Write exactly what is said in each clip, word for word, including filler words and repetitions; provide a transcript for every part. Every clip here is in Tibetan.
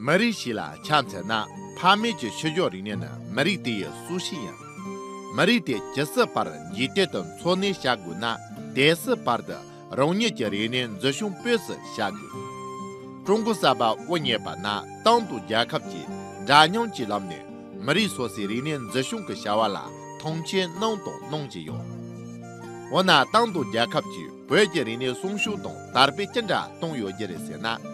མི་རིགས་ཤིག་ལ་ཆ་མཚོན་ན། ཕ་མེས་ཀྱི་ཤུལ་བཞག་རིག་གནས་ནི་མི་རིགས་དེ་ཡི་སྲོག་ཤིང་ཡིན། མི་རིགས་དེ་ཇི་སྲིད་བར་འཇིག་རྟེན་དུ་འཚོ་གནས་བྱ་དགོས་ན། དེ་སྲིད་བར་དུ་རང་ཉིད་ཀྱི་རིག་གནས་འཛིན་སྐྱོང་དཔེ་སྲིད་བྱ་དགོས། ཀྲུང་གོ་གསར་པ་དབུ་བརྙེས་པ་ན། ཏང་དང་རྒྱལ་ཁབ་ཀྱིས་འདྲ་མཉམ་གྱི་ལམ་ནས་མི་རིགས་སོ་སོའི་རིག་གནས་འཛིན་སྐྱོང་གི་བྱ་བ་ལ་མཐོང་ཆེན་གནང་དང་གནང་བཞིན་ཡོད། འོ་ན་ཏང་དང་རྒྱལ་ཁབ་ཀྱིས་བོད་ཀྱི་རིག་གནས་སྲུང་སྐྱོང་དང་དར་སྤེལ་ཅི་འདྲ་གཏོང་ཡོད་ཀྱི་རེད་ཟེར་ན།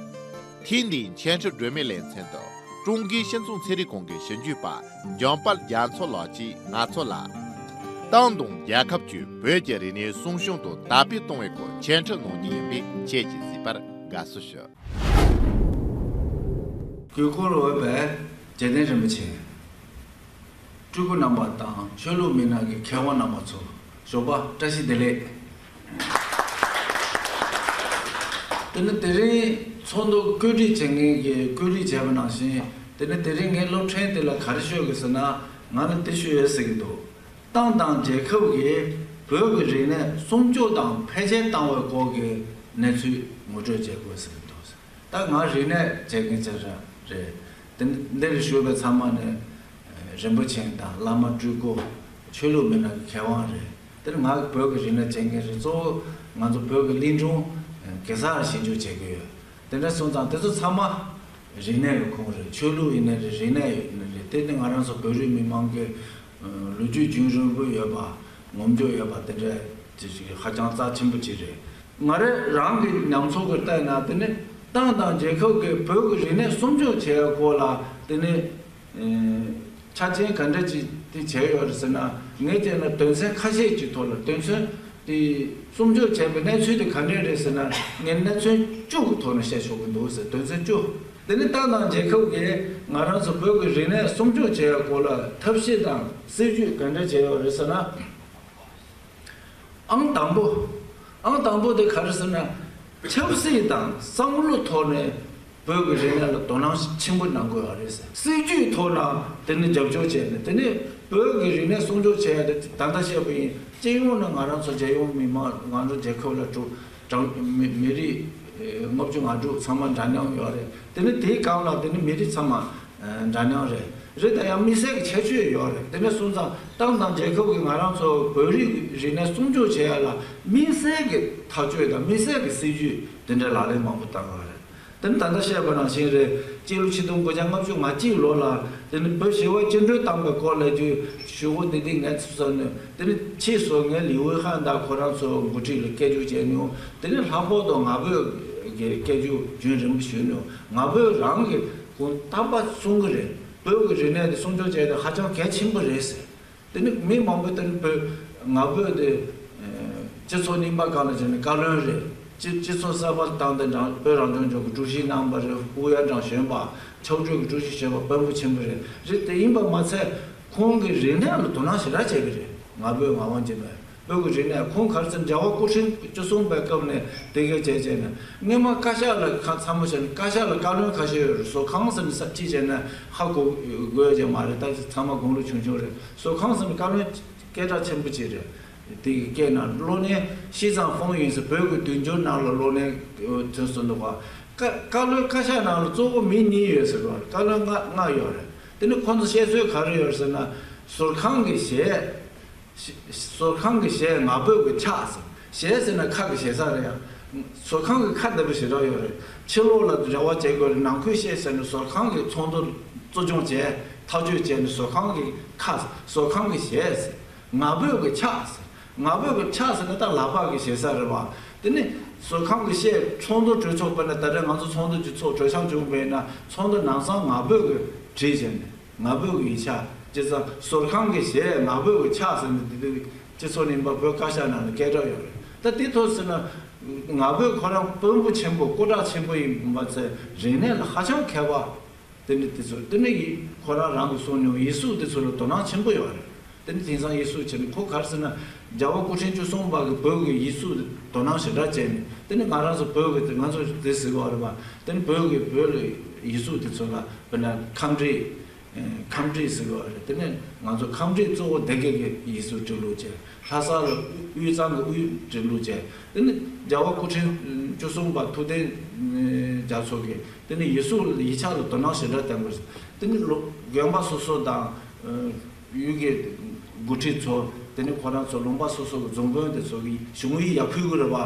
ཐེངས་འདིའི་འཆད་ཁྲིད་སྒྲོན་མེ་ལེ་ཚན་དུ་ཀྲུང་གོའི་སྤྱི་ཚོགས་ཚན་རིག་ཁང་གི་ཞིབ་འཇུག་པ་འཇམ་དཔལ་རྒྱ་མཚོ་ལགས་ཀྱིས་ང་ཚོ་ལ། ཏང་དང་རྒྱལ་ཁབ་ཀྱིས་བོད་ཀྱི་རིག་གནས་སྲུང་སྐྱོང་དང་དར་སྤེལ་གཏོང་བའི་སྐོར་འཆད་ཁྲིད་གནང་རྒྱུ་ཡིན་པས། ཁྱེད་ཀྱིས་གཟིགས་པར་དགའ་བསུ་ཞུ། གུས་བཀུར་འོས་པའི་རྗེ་བཙུན་རིན་པོ་ཆེ། སྤྲུལ་སྐུ་རྣམ་པ་དང་ཆོས་ལུགས་མི་སྣ་གི་མཁས་དབང་རྣམ་པ་ཚོ། ཞོགས་པ་བཀྲ་ཤིས་བདེ་ལེགས། དེ་ནི་དེ་རིང་ཚོགས་འདུ་བཀོད་སྒྲིག་བྱེད་མཁན་གྱིས་བཀོད་སྒྲིག་བྱས་པ་ནང་བཞིན། དེ་ནི་དེ་རིང་ངའི་སློབ་ཕྲེང་དེ་ལ་ག་རེ་ཤོད་དགོས་ཟེར་ན། ང་ལ་འདི་ཤོད་ཡོད་ཟེར་གྱི་འདུག། ཏང་དང་རྒྱལ་ཁབ་ཀྱིས་བོད་ཀྱི་རིག་གནས་སྲུང་སྐྱོབ་དང་འཕེལ་རྒྱས་བཏང་བའི་སྐོར་གྱི་གནས་ཚུལ་ངོ་སྤྲོད་བྱེད་དགོས་ཟེར་གྱི་འདུག། ད་ང་རིག་གནས་བྱེད་མཁན་ཅིག་རེད། དེ་འདིར་བཞུགས་པའི་ཚང་མ་ནི་རིན་པོ་ཆེ་དང་བླ་མ་སྤྲུལ་སྐུ། ཆོས་ལུགས་མི་སྣ་གི་མཁས་དབང་རེད། དེར་ང་བོད་ཀྱི་རིག་གནས་བྱེད་མཁན་རེད། གཙོ་བོ་ང་ཚོ་བོད་ཀྱི་གླིང་སྒྲུང་གེ་སར་ཞིབ་འཇུག་བྱེད་ཀྱི་ཡོད། དེ་འདྲ་སོང་ཙང་དེ་ཚོ་ཚང་མ་རིག་གནས་ཀྱི་ཁོངས་རེད། ཆོས་ལུགས་ཡིན་ནའི་རེད། རིག་གནས་ཡིན་ནའི་རེད། དེ་ནི་ང་རང་ཚོ་བོད་རིགས་མི་མང་གི་ལོ་རྒྱུས་རྒྱུན་རིང་པོ་ཡོད་པ། ངོམ་རྒྱུ་ཡོད་པ་དེ་འདྲ་ཅིག་ཧ་ཅང་རྩ་ཆེན་པོ་ཅིག་རེད། ང་རང་རང་གི་ཉམས་ཚོར་གྱི་ལྟ་ན། དེ་ནི་ཏང་དང་རྒྱལ་ཁབ་ཀྱིས་བོད་ཀྱི་རིག་གནས་སྲུང་སྐྱོབ་བྱེད་ཡག་སྐོར་ལ་དེ་ནི་ཆ་རྐྱེན་ག་འདྲ་ཅིག་དེ་བྱས་ཡོད་རེད་ཟེར་ན། ངས་བལྟས་ན་དོན་ཚན་ཁ་ཤས་ཀྱི་ཐོག་ལ། དོན་ཚན་དེ་སྲུང་སྐྱོབ་བྱས་པའི་གནས་ཚུལ་དེ་ག་འདྲ་རེད་ཟེར་ན། ངས་གནས་ཚུལ་བཅུ་གི་ཐོག་ནས་བཤད་ཆོག་གི་འདུག་ཟེར། དོན་ཚན་བཅུ། དེ་ནི་ཏང་དང་རྒྱལ་ཁབ་ཀྱིས་ང་རང་ཚོ་བོད་ཀྱི་རིག་གནས་སྲུང་སྐྱོབ་བྱེད་ཡག་སྐོར་ལ་ཐབས་ཤེས་དང་སྲིད་ཇུས་ག་འདྲ་བྱས་ཡོད་རེད་ཟེར་ན། ཨང་དང་པོ། ཨང་དང་པོ་དེ་ག་རེ་ཟེར་ན། ཆབ་སྲིད་དང་བསམ་བློ་ཐོག་ནས་བོད་ཀྱི་རིག་གནས་ལ་དོ་སྣང་ཆེན་པོ་གནང་དགོས་པ་རེད་ཟེར། སྲིད་ཇུས་ཐོག་ནས་དེ་ནི་རྒྱབ་སྐྱོར་བྱས་ནས། དེ་ནི་བོད་ཀྱི་རིག་གནས་སྲུང་སྐྱོབ་བྱས་ཡ་དེ་ད་ལྟ་བཤད་པ་ཡིན། སྤྱི་ཡོངས་ནས་ང་རང་ཚོ་རྒྱལ་ཡོངས་མི་མང་། ང་ཚོ་རྒྱལ་ཁབ་ལ་གྲུབ་གྲངས་མི་མི་རིགས་ལྔ་བཅུ་ང་དྲུག་ཚང་མ་འདྲ་མཉམ་ཡོད་རེད། དེ་ནི་དེའི་སྒང་ལ་དེ་ནི་མི་རིགས་ཚང་མ་འདྲ་མཉམ་རེད། རེད། ད་ཡང་དམིགས་བསལ་གྱི་ཁྱད་ཆོས་ཡོད་རེད། དེ་འདྲ་སོང་ཙང་ཏང་དང་རྒྱལ་ཁབ་ཀྱིས་ང་རང་ཚོ་བོད་རིགས་རིག་གནས་སྲུང་སྐྱོབ་བྱེད་ཡ་ལ་དམིགས་བསལ་གྱི་ཐག་གཅོད་དང་དམིགས་བསལ་གྱི་སྲིད་ཇུས་དེ་འདྲ་ལག་ལེན་མང་པོ་བསྟར་བ་རེད། དེ་ནི་ད་ལྟ་བཤད་པ་ནང་བཞིན་རེད། སྤྱི་ལོ་ཆིག་སྟོང་དགུ་བརྒྱ་ལྔ་བཅུ་ང་གཅིག་ལོ་ལ་དེ་ནི་བོད་ཞི་བ་བཅིངས་འགྲོལ་བཏང་བའི་སྐོར་ལ་རྒྱུ་ཞུ་སྒོ་དེ་དེ་ངས་ཚུགས་ས་ནས། དེ་ནི་ཕྱིས་སུ་ངས་ལི་ཝེ་ཧན་དང་ཁོ་རང་ཚོ་འགོ་ཁྲིད་ལ་སྐད་ཆ་བྱས་མྱོང་། དེ་ནི་ལྷག་པར་དུ་ང་ཕོད་ཀྱི་སྐད་ཆ་རྒྱུན་རིང་པོ་ཞུས་མྱོང་། ང་ཕོད་རང་གི་ཁོང་རྟག་པར་གསུང་གི་རེད། བོད་ཀྱི་རིག་གནས་དེ་སྲུང་སྐྱོབ་བྱས་ཏེ་ཧ་ཅང་གལ་ཆེན་པོ་རེད་ཟེར། དེ་ནི་མི་མང་པོས་དེ་ནི་བོད་ང་ཕོད་དེ་སྤྱི་ཚོགས་རྙིང་པ་སྒང་ལ་བྱས་ནས་བཀའ་བློན་རེད། སྤྱི་སྤྱི་ཚོགས་གསར་པ་བཏང་སྟེ་ནང་བོད་རང་སྐྱོང་ལྗོངས་ཀྱི་ཀྲུའུ་ཞི་གནང་བ་རེད། དབུ་ཡ་ཀྲང་གཞོན་པ། ཆབ་སྲིད་ཀྱི་ཀྲུའུ་ཞི་གཞོན་པ་དཔོན་པོ་ཆེན་པོ་རེད། རེད། དེ་ཡིན་པ་མ་ཚད་ཁོང་གི་རིག་གནས་ལ་དོ་སྣང་ཞེ་དྲག་བྱེད་ཀྱི་རེད། ང་ཕོད་ངག་དབང་སྦྱིན་པས། བོད་ཀྱི་རིག་གནས། ཁོང་ག་རེ་ཟེར་ན་རྒྱལ་བ་སྐུ་ཕྲེང་བཅུ་གསུམ་པའི་སྐབས་ནས་དེ་གས་བྱས་བྱས་ནས། སྔོན་མ་བཀའ་ཤག་ལ་ཁ་ཚང་མ་བྱས་ནས། བཀའ་ཤག་ལ་བཀའ་བློན་ཁ་ཤས་ཡོད་རེད། བཟོ་ཁང་ཟེར་ནས་ས་ཁྲིད་བྱས་ན་ཧ་གོ་དགོས་ཀྱི་མ་རེད། ད་ཚང་མ་དགུང་ལོ་ཆུང་ཆུང་རེད། བཟོ་ཁང་ཟེར་ནས་བཀའ་བློན་སྐད་གྲགས་ཆེན་པོ་ཅིག་རེད། དེ་གི་སྐད་ནང་གློག་བརྙན་ཤིས་ཙང་ཧྥང་ཡུན་ཟེར། བོད་ཀྱི་དུས་འགྱུར་ནང་ལ་གློག་བརྙན་ཐོན་སོང་འདུག་ག་བཀའ་བཀའ་བློན་བཀའ་ཤག་ནང་ལ་གཙོ་བོ་མི་གཉིས་ཡོད་ཟེར་བ། བཀའ་བློན་ལྔ་ལྔ་ཡོད་རེད། དེ་ནི་ཁོང་ཚོ་བཤད་སྲོལ་ག་རེ་ཡོད་ཟེར་ན། ཟུར་ཁང་གི་ཞལ། ཞེ་ཟུར་ཁང་གི་ཞལ་ང་ཕོད་ཀྱི་ཕྱག་ཟེར། ཞལ་ཟེར་ན་ཁ་གི་ཞེ་ས་རེད་ཡ། ཟུར་ཁང་གི་ཁ་འདི་པོ་ཞེ་དྲག་ཡོད་རེད། ཕྱི་ལོགས་ལ་རེ་བ་བྱེད་དགོས་རེད། ནང་ཁུལ་བཤད་ཟེར་ན་ཟུར་ཁང་གི་ཚོགས་འདུ་གཙོ་སྐྱོང་བྱས། ཐག་གཅོད་བྱས་ནས་ཟུར་ཁང་གི་ཁ་ཟེར། ཟུར་ཁང་གི་ཞལ་ཟེར། ང་ཕོད་ཀྱི་ཕྱག་ཟེར། ང་ཕོད་ཀྱི་ཕྱག་ཟེར་ན་ད་ལག་པ་གི་ཞེ་ས་རེད་བ། དེ་ནི་ཟུར་ཁང་གི་ཞལ། ཚོགས་འདུ་གྲོལ་ཚོགས་པ་ན། ད་ལྟ་ང་ཚོ་ཚོགས་འདུ་གི་ཚོགས་གྲོལ་འཆམ་བྱུང་བས་ན། ཚོགས་འདུ་ནང་སང་ང་ཕོད་ཀྱི་བྲིས་བྱས་ནས། ང་ཕོད་ཀྱི་ཡིག་ཆ། བྱས་ཙང་ཟུར་ཁང་གི་ཞལ་ང་ཕོད་ཀྱི་ཕྱག་ཟེར་ནས། དེ་དུས་སྤྱི་ཚོགས་རྙིང་པ་བོད་བཀའ་ཤག་ནང་ལ་སྐད་གྲགས་ཡོད་རེད། ད་དེ་ཐོག་ཟེར་ན་ང་ཕོད་ཁོ་རང་དཔོན་པོ་ཆེན་པོ་སྐུ་དྲག་ཆེན་པོ་ཡིན་པ་ཚེ་རིག་གནས་ལ་ཧ་ཅང་མཁས་པ། དེ་ནི་དེ་ཚོ་དེ་ནི་ཡི་ཁོ་རང་རང་གི་གསུང་མྱོང་ཡིག་གཟུགས་དེ་ཚོ་ལ་དོ་སྣང་ཆེན་པོ་ཡོད་རེད། དེ་ནི་དེང་སང་ཡིག་གཟུགས་བྱས་ནས་ཁོ་ག་རེ་ཟེར་ན། རྒྱལ་བ་སྐུ་ཕྲེང་བཅུ་གསུམ་པ་གི་བོད་ཀྱི་ཡིག་གཟུགས་དོ་སྣང་ཞེ་དྲག་བྱས་ནས། དེ་ནི་ང་རང་ཚོ་བོད་ཀྱི་དེ་ང་ཚོ་དེ་ཟེར་གི་ཡོད་རེད་པ། དེ་ནི་བོད་ཀྱི་བོད་ལ་ཡིག་གཟུགས་དེ་ཚོ་ལ་དཔེར་ན་ཁམས་བྲིས། ཁམས་རིགས་ཟེར་བ་རེད། དེ་ནས་ང་ཚོ་ཁམས་རིགས་གཙོ་བོ་སྡེ་དགེ་གི་ཡུལ་སྲོལ་སྒྲིག་ལུགས་བྱས། ལྷ་ས་ལ་དབུས་གཙང་གི་དབུས་སྒྲིག་ལུགས་བྱས། དེ་ནས་རྒྱལ་བ་སྐུ་ཕྲེང་བཅུ་གསུམ་པ་ཐུབ་བསྟན་རྒྱ་མཚོ་གིས་དེ་ནས་ཡུལ་སྲོལ་ཡིག་ཆ་ལ་དོ་སྣང་ཞེ་དྲག་བསྟན་པ་རེད། དེ་ནས་ལོ་དགོན་པ་སོ་སོ་དང་ཡུལ་གྱི་འགོ་ཁྲིད་ཚོ། དེ་ནས་ཁོ་རང་ཚོ་ལུང་པ་སོ་སོ་གི་རྫོང་དཔོན་དེ་ཚོ་གིས་གཞུང་ཡིག་ཡར་ཕུལ་གི་རེད་པ།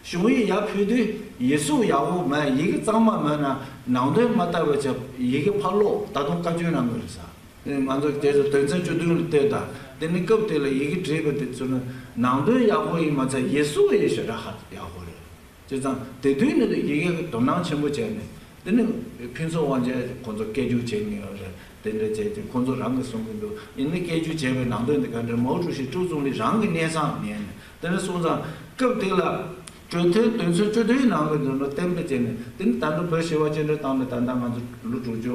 གཞུང་ཡིག་ཡར་ཕུལ་དུས་ཡིག་གཟུགས་ཡག་པོ་མེད། ཡི་གེ་གཙང་མ་མེད་ན་ནང་དོན་མ་བལྟ་བའི་ཆ་ཡི་གེ་ཕར་ཀློག་ད་དུང་བཀའ་བཀྱོན་གནང་གི་རེད་ཟེར། དེ་ང་ཚོ་དེ་ཚོ་དོན་ཚན་བཅུ་བདུན་ལ་བལྟས་དང་། དེ་ནི་སྐབས་དེ་ལ་ཡི་གེ་བྲིས་པ་དེ་ཚོ་ནི་ནང་དོན་ཡག་པོ་ཡིན་མ་ཚད་ཡིག་གཟུགས་ཡང་ཞེ་དྲག་ཧ་ཡག་པོ་རེད། བྱས་ཙང་དེ་དུས་ནི་ཡི་གེ་གི་དོ་སྣང་ཆེན་པོ་བྱས་ནས། དེ་ནི་ཕུན་ཚོགས་དབང་རྒྱལ་ཁོང་ཚོ་སྐད་སྒྱུར་བྱེད་མཁན་ཡོད་རེད། དེ་འདྲ་བྱས་ཏེ་ཁོང་ཚོ་རང་གིས་གསུང་གི་འདུག་ཡིན་ནའི་སྐད་སྒྱུར་བྱས་པའི་ནང་དོན་དེ་ག་འདྲ། མའོ་ཀྲུའུ་ཞི་ཀྲོའུ་ཙུང་ལི་རང་གི་སྙན་སེང་ཉན་ནས། དེ་ནས་སོང་ཙང་སྐབས་དེ་ལ་གྲོས་མཐུན་དོན་ཚན་བཅུ་བདུན་ནང་གི་འདུག་ན་གཏན་འབེབས་བྱས་ནས། དེ་ནི་ད་ལྟ་བོད་ཞི་བ་བཅིངས་འགྲོལ་བཏང་ནས་ད་ལྟ་ང་ཚོ་ལོ་དྲུག་ཅུ་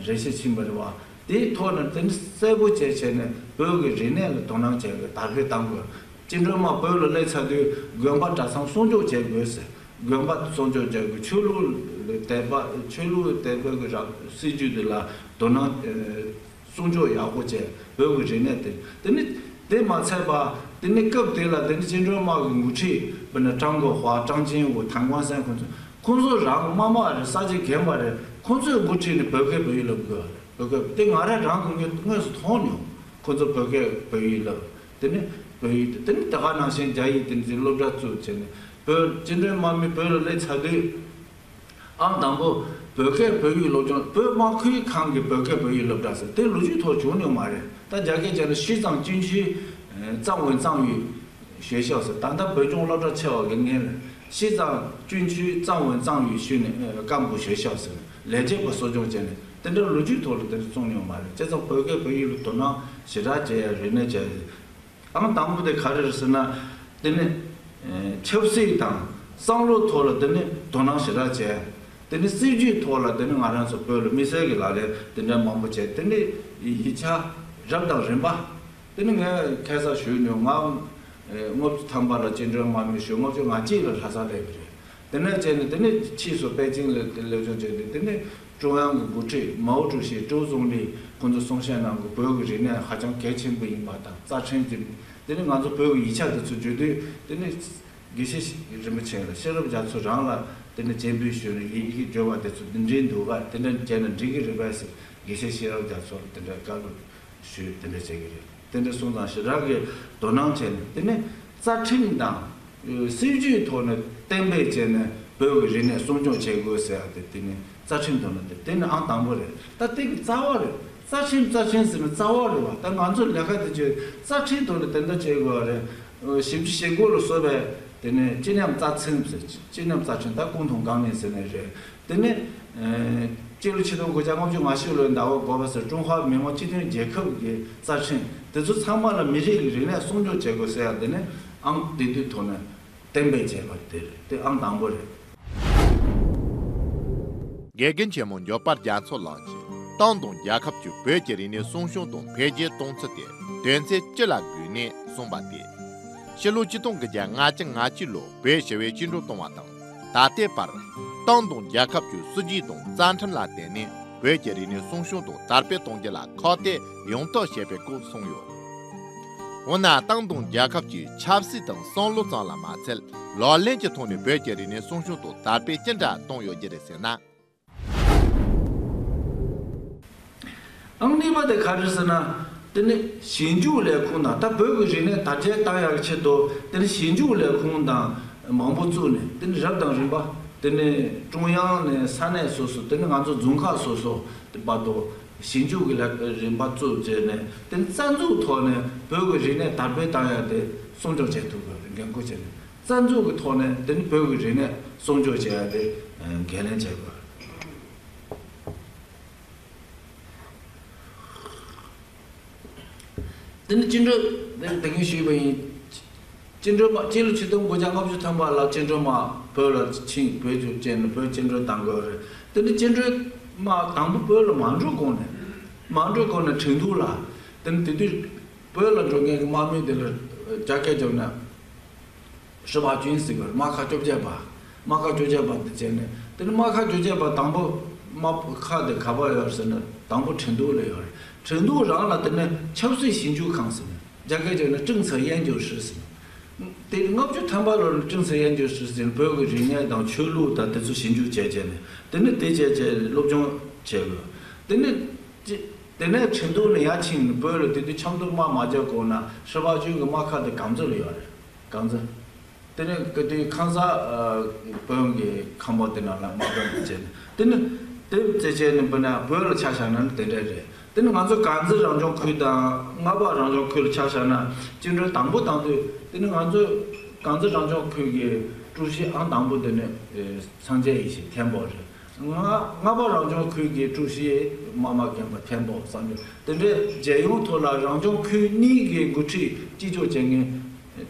རེ་ཞིག་ཕྱིན་པ་རེད་བ། དེའི་ཐོག་ནས་དེ་ནི་གསལ་པོ་བྱས་བྱས་ནས་བོད་ཀྱི་རིག་གནས་ལ་དོ་སྣང་བྱས་པའི་དར་སྤེལ་གཏང་དགོས། བཅིངས་འགྲོལ་དམག་བོད་ལ་སླེབས་ཚར་དུས་དགོན་པ་གྲྭ་ཚང་སྲུང་སྐྱོབ་བྱེད་དགོས་ཟེར། དགོན་པ་སྲུང་སྐྱོབ་བྱེད་དགོས། ཆོས་ལུགས་དད་པ། ཆོས་ལུགས་དད་པ་གི་རབ་སྲིད་ཇུས་དེ་ལ་དོ་སྣང་། ཨེ། སྲུང་སྐྱོབ་ཡག་པོ་བྱས། བོད་ཀྱི་རིག་གནས་དེ། དེ་ནི་དེ་མ་ཚད་པ། དེ་ནི་སྐབས་དེ་ལ་དེ་ནི་བཅིངས་འགྲོལ་དམག་གི་འགོ་ཁྲིད་དཔེར་ན་ཀྲང་གོ་ཧྭ། ཀྲང་ཅིན་ཝུ། ཐན་ཀོང་སན། ཁོང་ཚོ། ཁོང་ཚོ་རང་དམག་དམག་རེད། གསར་བརྗེ་རྒན་པ་རེད། ཁོང་ཚོའི་འགོ་ཁྲིད་ནས་བོད་སྐད་བོད་ཡིག་སློབ་དགོས་རེད། བོད་སྐད་དེ་ང་རང་རང་གི་དངོས་དངོས་སུ་མཐོང་མྱོང་། ཁོང་ཚོ་བོད་སྐད་བོད་ཡིག་སློབ། དེ་ནི་བོད་ཡིག་དེ། དེ་ནི་ད་ག་ནང་བཞིན་རྒྱ་ཡིག་དེ་ཚོའི་སློབ་གྲྭ་བཙུགས་བྱས་ནས། བོད་བཅིངས་འགྲོལ་དམག་མི་བོད་ལ་སླེབས་ཚར་དུས། ཨང་དང་པོ་བོད་སྐད་བོད་ཡིག་སློབ་སྦྱོང་། བོད་དམག་ཁུལ་ཁང་གི་བོད་སྐད་བོད་ཡིག་སློབ་གྲྭ་ཟེར་དེ་ལོ་རྒྱུས་ཐོག་བྱུང་མྱོང་མ་རེད། ད་རྒྱ་སྐད་བྱས་ན་西藏军区གཙང་文藏语学校ཟེར། ད་ལྟ་བོད་ལྗོངས་སློབ་གྲྭ་ཆེ་བ་གི་ངོས་ལ་西藏军区藏文藏语训练干部学校ཟེར། ལས་བྱེད་པ་གསོ་སྐྱོང་བྱས་ནས་དེ་འདྲ་ལོ་རྒྱུས་ཐོག་ལ་དེ་འདྲ་གསུངས་མྱོང་མ་རེད། བྱས་ཙང་བོད་སྐད་བོད་ཡིག་ལ་དོ་སྣང་ཞེ་དྲག་བྱེད་ཡ། རིག་གནས་བྱེད་ཡ། ཨང་དང་པོ་དེ་ག་རེ་རེད་ཟེར་ན། དེ་ནི་ཨེ་ཆབ་སྲིད་དང་བསམ་བློ་ཐོག་ལ་དེ་ནི་དོ་སྣང་ཞེ་དྲག་བྱས། དེ་ནི་སྲིད་ཇུས་ཐོག་ལ་དེ་ནི་ང་རང་ཚོ་བོད་ལ་དམིགས་བསལ་གྱི་ལག་ལེན་དེ་འདྲ་མང་པོ་བྱས། དེ་ནི་ཡིག་ཆ་རབ་དང་རིམ་པ། དེ་ནི་ངས་ཁ་སང་ཞུས་མྱོང་། ང་ཨེ་ལྔ་བཅུ་ཐམ་པ་ལ་བཅིངས་འགྲོལ་དམག་མི་ཞུ། ལྔ་བཅུ་ང་གཅིག་ལ་ལྷ་ས་སླེབས་པ་རེད། དེ་ནས་བྱས་ནས་དེ་ནས་ཕྱིས་སུ་པེ་ཅིང་ལ་སླེབས་སྦྱོང་བྱས་ཏེ། དེ་ནས་ཀྲུང་དབྱང་གི་འགོ་ཁྲིད་མའོ་ཀྲུའུ་ཞི་ཀྲོའུ་ཙུང་ལི་ཁོང་ཚོ་གསུང་བཤད་གནང་གི། བོད་ཀྱི་རིག་གནས་ཧ་ཅང་གལ་ཆེན་པོ་ཡིན་པ་དང་། རྩ་ཁྲིམས་ཀྱི། དེ་ནས་ང་ཚོ་བོད་ཀྱི་ཡིག་ཆ་དེ་ཚོ་བརྗོད་དུས། དེ་ནས་དགེ་བཤེས་རིན་པོ་ཆེ་ལ། ཤེས་རབ་རྒྱ་མཚོ་རང་ལ་དེ་ནས་སྤྱན་འབུལ་ཞུས་ནས། ཡི་གེ་བརྗོད་པ་དེ་ཚོ་འདི་འདྲའི་འདུག་ག་དེ་འདྲ་བྱས་ན་འགྲིག་གི་རེད་པས་ཟེར། དགེ་བཤེས་ཤེས་རབ་རྒྱ་མཚོ་ལ་དེ་འདྲ་བཀའ་སློབ་ཞུས། དེ་འདྲ་བྱེད་ཀྱི་རེད། དེ་འདྲ་སོང་ཙང་ཞེ་དྲག་གི་དོ་སྣང་བྱས་ནས། དེ་ནས་རྩ་ཁྲིམས་དང་སྲིད་ཇུས་ཐོག་ནས་གཏན་འབེབས་བྱས་ནས་བོད་ཀྱི་རིག་གནས་སྲུང་སྐྱོང་བྱེད་དགོས་ཟེར་ཡ་དེ། དེ་ནི་རྩ་ཁྲིམས་ཐོག་ནས་དེ། དེ་ནི་ཨང་དང་པོ་རེད། ད་དེ་གི་རྩ་བ་རེད། རྩ་ཁྲིམས་རྩ་ཁྲིམས་ཟེར་ནས་རྩ་བ་རེད་བ། ད་ང་ཚོ་ལས་ཀ་དེ་ཚོ་རྩ་ཁྲིམས་ཐོག་ནས་དེ་འདྲ་བྱེད་དགོས་པ་རེད། ཞིབ་ཕྲ་བྱེད་དགོས་ལ་སོགས་པའི། དེ་ནས་སྤྱི་མཉམ་རྩ་ཁྲིམས་ཟེར། སྤྱི་མཉམ་རྩ་ཁྲིམས། ད་ཀུན་མཐུན་ཀ་ནན་ཟེར་ནས་རེད། དེ་ནས་ཨེ་སྤྱི་ལོ་ཆིག་སྟོང་དགུ་བརྒྱ་ལྔ་བཅུ་ང་བཞི་ལོའི་ཟླ་བ་དགུ་པ་ཟེར། ཀྲུང་ཧྭ་མི་དམངས་སྤྱི་མཐུན་རྒྱལ་ཁབ་ཀྱི་རྩ་ཁྲིམས། དེ་ཚོ་ཚང་མ་ལ་མི་རིགས་ཀྱི་རིག་གནས་སྲུང་སྐྱོབ་བྱེད་དགོས་ཟེར་ཡ་དེ་ནི་ཨང་དེ་དུས་ཐོག་ནས་གཏན་འབེབས་བྱས་པ་དེ་རེད། དེ་ཨང་དང་པོ་རེད། དགེ་རྒན་ཆེན་མོ་འབྱོར་པ་རྒྱ་མཚོ་ལགས་ཀྱིས་ཏང་དང་རྒྱལ་ཁབ་ཀྱི་བོད་ཀྱི་རིག་གནས་སྲུང་སྐྱོང་དང་འཕེལ་རྒྱས་གཏོང་ཚུལ་དེ་དོན་ཚན་བཅུ་ལ་བགོས་ནས་གསུངས་པ་སྟེ། ཕྱི་ལོ་ཆིག་སྟོང་དགུ་བརྒྱ་ལྔ་བཅུ་ང་གཅིག་ལོ་བོད་ཞི་བའི་བཅིངས་འགྲོལ་བཏང་བ་དང་། ད་ལྟའི་བར་ཏང་དང་རྒྱལ་ཁབ་ཀྱི་སྲིད་ཇུས་དང་རྩ་ཁྲིམས་ལ་བརྟེན་ནས་བོད་ཀྱི་རིག་གནས་སྲུང་སྐྱོང་དང་དར་སྤེལ་གཏོང་རྒྱུ་ལ་ཁག་ཐེག་ཡང་དག་བྱས་པའི་སྐོར་གསུངས་ཡོད། འོ་ན་ཏང་དང་རྒྱལ་ཁབ་ཀྱིས་ཆབ་སྲིད་དང་བསམ་བློ་ཙམ་ལ་མ་ཚད། ལག་ལེན་གྱི་ཐོག་ནས་བོད་ཀྱི་རིག་གནས་སྲུང་སྐྱོང་དང་དར་སྤེལ་ཅི་འདྲ་གཏོང་ཡོད་ཀྱི་རེད་ཟེར་ན། ཨང་གཉིས་པ་དེ་ག་རེ་ཟེར་ན། དེ་ནི་ཞིབ་འཇུག་ལས་ཁུངས་དང་། ད་བོད་ཀྱི་རིག་གནས་དར་རྒྱས་བཏང་ཡག་གི་ཆེད་དུ་དེ་ནི་ཞིབ་འཇུག་ལས་ཁུངས་དང་མང་པོ་བཙུགས་ནས། དེ་ནི་རབ་དང་རིམ་པ། དེ་ནི་ཀྲུང་དབྱང་ནས་ས་གནས་སོ་སོ། དེ་ནི་ང་ཚོ་རྫོང་ཁག་སོ་སོ་བར་དུ་ཞིབ་འཇུག་གི་ལས་རིམ་པ་བཙུགས་བྱས་ནས། དེ་ནི་རྩ་འཛུགས་ཐོག་ནས་བོད་ཀྱི་རིག་གནས་དར་སྤེལ་བཏང་ཡག་དེ་སྲུང་སྐྱོང་བྱེད་ཐུབ་དགོས། འགན་འཁུར་བྱས་ནས། རྩ་འཛུགས་ཀྱི་ཐོག་ནས་དེ་ནི་བོད་ཀྱི་རིག་གནས་སྲུང་སྐྱོང་བྱེད་ཡ་དེ་འགན་ལེན་བྱེད་དགོས། དེ་ནི་བཅིངས་འགྲོལ་དེ་དེ་གིན་ཞུས་པ་ཡིན། བཅིངས་འགྲོལ་དམག་སྤྱི་ལོ་ཆིག་སྟོང་དགུ་བརྒྱ་ལྔ་བཅུ་ཐམ་པ་ལ་བཅིངས་འགྲོལ་དམག་བོད་ལ་ཕྱིན། བོད་ཀྱི་བཅིངས་ནས་བོད་བཅིངས་འགྲོལ་བཏང་དགོས་རེད། དེ་ནི་བཅིངས་འགྲོལ་དམག་དང་པོ་བོད་ལ་མ་འགྲོ་གོང་ནས། མ་འགྲོ་གོང་ནས་ཁྲིན་ཏུའུ་ལ། དེ་ནི་དེ་དུས་བོད་ལ་འགྲོ་མཁན་གྱི་དམག་མི་དེ་ལ་རྒྱ་སྐད་བརྗོད་ན། ཧྲི་བ་ཅུན་ཟེར་གི་རེད། རྨ་ཁ་བཅོ་བརྒྱད་པ། རྨ་ཁ་བཅོ་བརྒྱད་པ་དེ་བྱས་ནས། དེ་ནི་རྨ་ཁ་བཅོ་བརྒྱད་པ་དང་པོ་ དམག་ཁག་དེ་ག་པར་ཡོད་ཟེར་ན། དང་པོ་ཁྲིན་ཏུའུ་ལ་ཡོད་རེད། ཁྲིན་ཏུའུ་རང་ལ་དེ་ནས་ཆབ་སྲིད་ཞིབ་འཇུག་ཁང་ཟེར་ནས། རྒྱ་སྐད་བརྗོད་ན་政策研究室ཟེར་ནས། དེ་ལྔ་བཅུ་ཐམ་པ་ལོར་政策研究室ཟེར་ནས། བོད་ཀྱི་རིག་གནས་དང་ཆོས་ལུགས་དང་དེ་ཚོ་ཞིབ་འཇུག་བྱས་བྱས་ནས། དེ་ནས་དེ་བྱས་བྱས་སློབ་སྦྱོང་བྱས་དགོས། དེ་ནས་ཅི། དེ་ནས་ཁྲིན་ཏུའུ་ནས་ཡར་ཕྱིན་ནས་བོད་ལ། དེ་དུས་ཆབ་མདོ་དམག་མ་རྒྱག་གོང་ན་ཧྲི་པ་ཅུན་གྱི་དམག་ཁག་དེ་གངས་རྫི་ལ་ཡོད་རེད། གངས་རྫི། དེ་ནས་གི་དུས་ཁང་གསར་ཨ་བོན་གྱི་ཁང་པ་དེ་ནང་ལ་དམག་དོན་བྱས་ནས། དེ་ནས་དེ་བྱས་བྱས་ནས་བོད་ན། བོད་ལ་ཆ་བཞག་ན་ནི་དེ་འདྲ་རེད། དེ་ནས་ང་ཚོ་དཀར་མཛེས་རང་སྐྱོང་ཁུལ་དང་རྔ་པ་རང་སྐྱོང་ཁུལ་ལ་ཆ་བཞག་ན། བཅིངས་འགྲོལ་དང་པོ་བཏང་དུས། དེ་ནས་ང་ཚོ་དཀར་མཛེས་རང་སྐྱོང་ཁུལ་གྱི་ཀྲུའུ་ཞི་ཨང་དང་པོ་དེ་ནི་ཨེ་སངས་རྒྱས་ཡེ་ཤེས་ཐེན་པོ་རེད། རྔ་རྔ་པ་རང་སྐྱོང་ཁུལ་གྱི་ཀྲུའུ་ཞི་མ་མ་རྒན་པ་ཐེན་པོ་བསམ་ཡོད། དེ་འདྲའི་རྒྱལ་ཡོངས་ཐོག་ལ་རང་སྐྱོང་ཁུལ་གཉིས་ཀྱི་འགོ་ཁྲིད་གཅིག་ལྕོགས་བྱེད་མཁན་